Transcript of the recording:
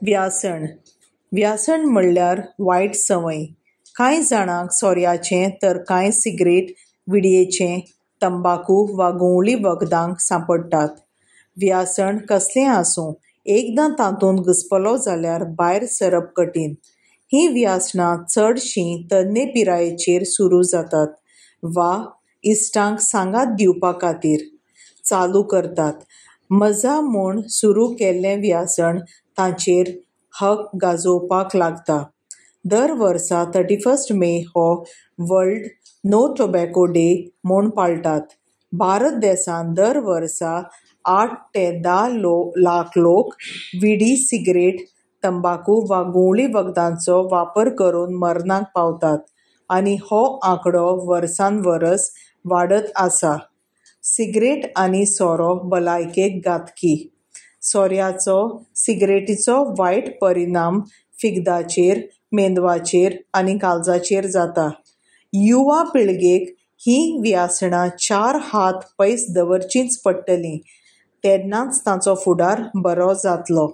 व्यासण. व्यासण म्हणल्यार वायट संवय. कांय जाणांक सोऱ्याचें तर कांय सिगरेट, विडयेचें, तंबाकू वा घुंवळी वखदांक सांपडटात. व्यासण कसलेंय आसूं, एकदां तातूंत घुस्पलो जाल्यार भायर सरप कठीण. हीं व्यासणां चडशीं तरणे पिरायेचेर सुरू जातात वा इश्टांक सांगात दिवपा खातीर चालू करतात. मजा म्हूण सुरू केल्लें व्यासण तांचेर हक गाजोवपाक लागता. दर वर्सा थर्टी फर्स्ट मे हो वर्ल्ड नो टोबॅको डे म्हूण पाळटात. भारत देसांत दर वर्सा 8 ते 10 लाख लोक विडी, सिगरेट, तंबाकू वा घुंवळी वखदांचो वापर करून मरणाक पावतात आनी हो आंकडो वर्सान वर्स वाडत आसा. सिगरेट आनी सोरो भलायकेक घातकी. सोऱ्याचो, सिगरेटीचो वायट परिणाम फिग्दाचेर, मेंदवाचेर आनी काळजाचेर जाता. युवा पिळगेक हीं व्यासणां चार हात पयस दवरचींच पडटलीं. तेन्नाच तांचो फुडार बरो जातलो.